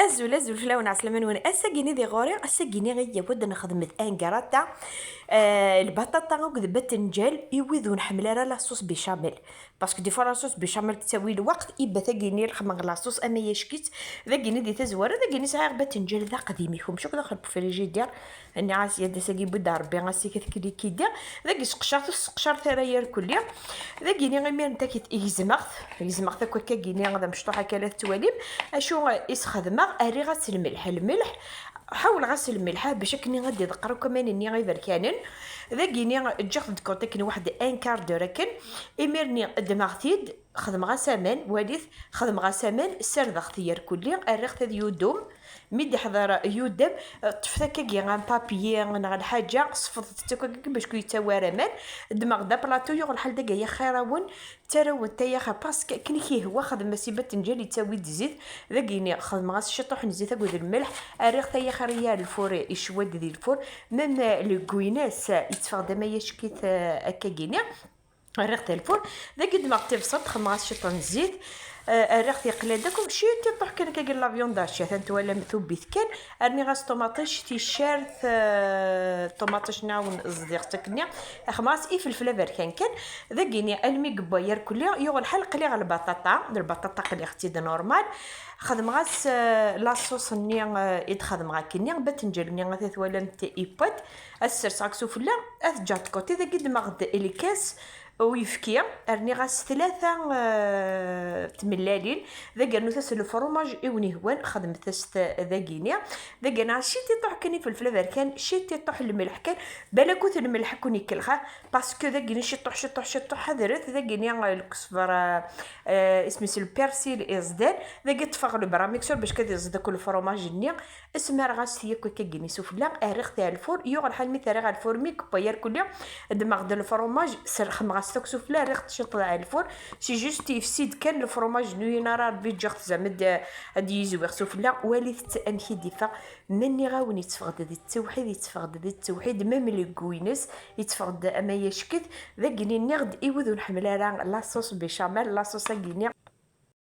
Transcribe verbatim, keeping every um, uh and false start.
Azul, azul fell-awen, ɛeslama-nwen. Ass-agi-ni di ɣur-i, ass-agi-ni i yewwi-d nexdem-d un gratin, eh, lbaṭaṭa akked batenǧal i wid ur nḥemmel ara la sauce béchamel. Parce que des fois la sauce béchamel tettawi lweqt, iba tagi-ni lexmeɣ la sauce ama yack-itt, dagi-ni di tazwara, dagi-ni sɛiɣ batenǧal d aqdim, ikemmec akk daxel n frigidaire. Nniɣ-as yad ass-agi yewwi-d Rebbi, ass-ik ad tekli kidi. Dagi seqcer, seqcer tara irkelli. Dagi-ni imir n takit gezmeɣ-t, gezmeɣ-t akk akka-gini d amecṭuḥ akka la tettwalim. Acu i s-xedmeɣ? Rriɣ-as lmelḥ, lmelḥ, ḥawleɣ-as lmelḥ bac akken ad d-iḍeqqer akk aman-nni iberkanen. Dagi-ni ǧǧiɣ-t de côté akken waḥed un quart d'heure akken. Imir-nni ddmeɣ-t-id, xedmeɣ-as aman, walit, xedmeɣ-as aman, ssardeɣ-t irkelli, rriɣ-t ad yudum. Mi d-iḥḍer yudem, ṭṭfet akkagi un papier neɣ lḥaǧa, sefḍet-t akk akkagi bac ur yettawi ara aman. Ddmeɣ-d aplaṭu, yuɣ lḥal dagi ay axir-awen, ttarawent ay axir, parce que akken i k-ihwa, xdem-as i batenǧal yettawi-d zzit. Dagi-ni xedmeɣ-as ciṭuḥ n zzit akked lmelḥ, rriɣ-t ay axir i lfur, icwa-d di lfur, même le goût-ines yetteffeɣ-d ama yack-it, eh, akkagi-ni. Rriɣ-t ar lfur, dagi ddmeɣ tibṣelt, xedmeɣ-as ciṭuḥ n zzit, eh, rriɣ-t yeqla-d akk, ciṭuḥ kan akka n la viande hachée, atan twalam tubbit kan, rniɣ-as ṭumaṭic, ticcert, eh, ṭumaṭic nniɣ-awen ẓdiɣ-tt akkenni, xedmeɣ-as ifelfel aberkan kan, dagi-ni almi yewwa irkelli, yuɣ lḥal qliɣ lbaṭaṭa, lbaṭaṭa qliɣ-tt-id normal, xedmeɣ-as, eh, la sauce-nni, eh, i d-xedmeɣ akkenni, batenǧal-nni ata twalamt yewwa-d, ad t-serseɣ deg sufella, ad t-ǧǧeɣ de côté, dagi ddmeɣ-d lkas, uyefki, rniɣ-as tlata, eh, tmellalin, dagi rnut-as lefrumaj i wen-ihwan, xedmet-as-t dagini, dagi rniɣ-as ciṭiṭuḥ kan ifelfel aberkan, ciṭiṭuḥ lmelḥ kan, balak ur t-lmelḥ ad ken-ikellex, parce que dagini ciṭuḥ, ciṭuḥ, ciṭuḥ, ḥadret, dagini, eh, lkesber, eh, eh, isem-is le persil iẓdan, dagi ṭṭfeɣ le bras mixeur bac kad iẓd akk lefrumaj-nni, Smareɣ-as-t yakk akka-gini sufella, rriɣ-t ar lfur, yuɣ lḥal mi t-rriɣ ar lfur, mi yewwa irkelli, ddmeɣ-d lefrumaj, serxmeɣ-as-t akk sufella, rriɣ-t ciṭ ar lfur, c'est juste yefsi-d kan lefrumaj, ur nuyin ara Rebbi, ǧǧiɣ-t zɛma ad d-, ad d-yizwiɣ sufella, walit-t amek i d-iffeɣ, ma nniɣ-awen yetteffeɣ-d d ttewḥid, yetteffeɣ-d d ttewḥid, même le goût-ines, yetteffeɣ-d ama yack-it, dagini nniɣ-d i wid ur nḥemmel ara la sauce béchamel, la sauce-agi-ni,